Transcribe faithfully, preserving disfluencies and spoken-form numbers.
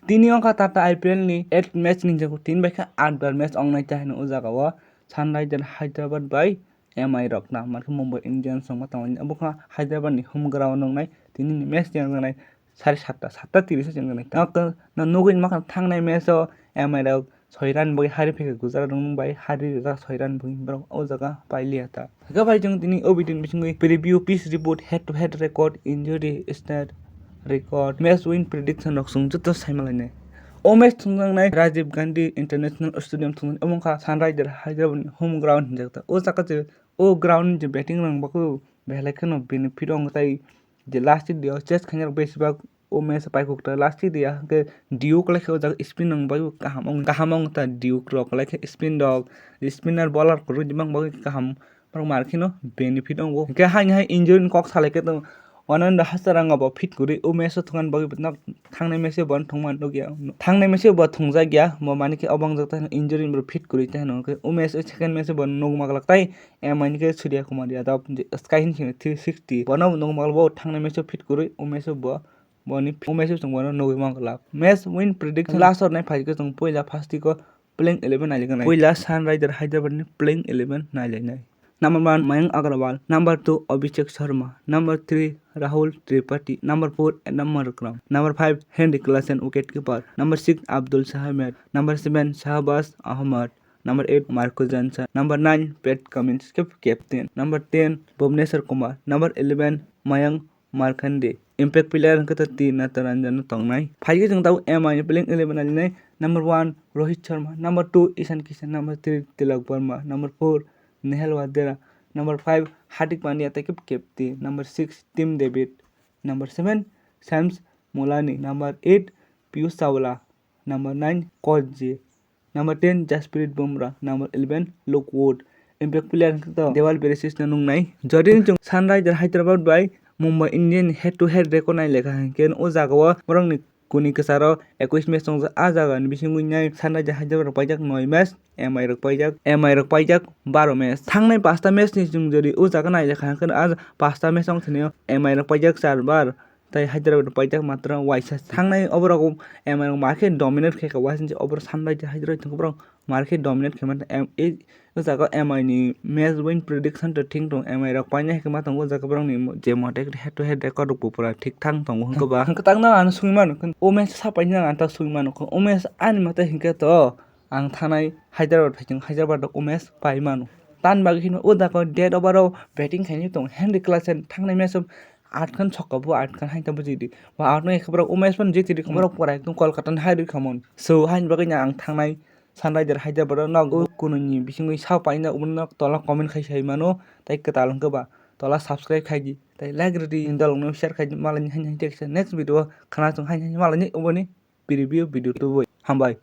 Tini wngkha Tata I P L ni eight match ni jago tini bai khe aat bar match wngnai ta hino o jaga o Sunriser Hyderabad bai M I rok na, mankhe Mumbai Indians rok ma tongmani. Abo kha Hyderabad ni home ground wngnai, tini ni match chengjaknai sare satta, satta tiris o chengjaknai. Tamo khe no nugwi mankha thangnai match o M I rok soi run bagwi hari phikha Gujarat rok bai, hari rijak soi run bagwi borok o jaga pailiya ta. Hwnkhe bai chwng tini o video ni bisingwi preview, pitch report, head to head record, injury stat record, match win prediction rok chwng joto saimalainai. O match thwngjaknai Rajiv Gandhi International Stadium thwngjaknai, omo wngkha Sunriser Hyderabad ni home ground hinjak ta. O jaga je, o ground ni je batting rok bagwi belai kheno benefit wngo tai, je last day o chase khainai rok besibak o match o paikuk ta. Last day ya hwnkhe Duke lai khe o jaga spin rok bagwi kaham wngo, kaham wngo ta Duke rok lai khe spin rok, spinner bowler kwrwi tongma bagwi kaham. Borok mar kheno benefit wngo. Hwnkhe haini hai injury ni kok salai khe tongo. Ananda Hasaranga bo fit kwrwi o match o thwngna bagwi no thangnai match o bo thwngma nukya. Thangnai match o bo thwngjak ya, bo mani khe obo wngjak ta hino injury ni borok fit kwrwi ta hino. Hwnkhe o match o second match o bo nukma glak tai M I ni khe Surya Kumar Yadav je sky hin sino three sixty. Bono bo nukma glak bo thangnai match o fit kwrwi o match o bo boni o match o chwng bono nugwi mankha glak. Match win prediction last or nai phaikhe chwng puila first week o playing eleven nailikha nai. Puila Sunriser Hyderabad ni playing eleven nailainai. Number one, Mayank Agarwal. Number two, Abhishek Sharma. Number three, Rahul Tripathi. Number four, Adam Markram. Number five, Henrik Lassen, wicket keeper. Number six, Abdul Samad. Number seven, Shahbaz Ahmed. Number eight, Marco Jansen. Number nine, Pat Cummins, cap-, captain. Number ten, Bhuvneshwar Kumar. Number eleven, Mayank Markande. Impact player hwnkhe to T Natarajan no tongnai. Phaikhe chwng tabuk M I ni playing eleven nalinai. Number one, Rohit Sharma. Number two, Ishan Kishan. Number three, Tilak Varma. Number four, Nehal Wadera. Number five, Hardik Pandya, tei khe captain. Number six, Tim David. Number seven, Shams Molani. Number eight, Piyush Chawla. Number nine, Coach J. Number ten, Jasprit Bumrah. Number eleven, Luke Wood. Impact player hwnkhe to Dewal Beresis no nungnai. Jodi chwng Sunriser Hyderabad bai Mumbai Indian head to head record nai lekha hwnkhe o jaga o borokni kuni kwcharo ekwis match tongjak. A jaga ni bisingo nai Sunriser Hyderabad rok paijak noi match, M I rok paijak, M I rok paijak baro match. Thangnai pasta match ni chwng jodi o jaga nai lekha hwnkhe a pasta match wng thani M I rok paijak char bar. Tai Hyderabad paijak matwrwng waisa thangnai oborok M I rok makhe dominate khaikha waisa oborok Sunriser Hyderabad thwngkhe borok makhe dominate khaimani. Em, e, o jaga M I ni match win prediction to thing tong M I rok painai khe ma tongo o jaga borokni je mote head to head record rok bo pura thik thang tongo hwnkhe ba. Hwnkhe tang nang ano swngwi mano o match sa painani ang ta swngwi mano o match ani mate hwnkhe to ang thanai Hyderabad phaikhe Hyderabad rok o match pai mano. Tan bagwi hino o jaga dead over o batting khainai tong Henry Klassen thangnai match o aat khan sokka bo aat khan hai ta bujidi. Ba aat no ekhe borok umesh phan jiti ri borok pura ekdom Kolkata ni hai ri khamon. So haini bagwi no ang thangnai Sunriser Hyderabad o nogo kunui ni bisingwi sa paina uboni nok tola comment khai sai mano. Tai kwtal hwnkhe ba tola subscribe khai di. Tai like rwdi ni dolong no share khai di. Malai ni haini haini teksa next video o khana chwng haini haini malai ni uboni preview video tubui. Hambai.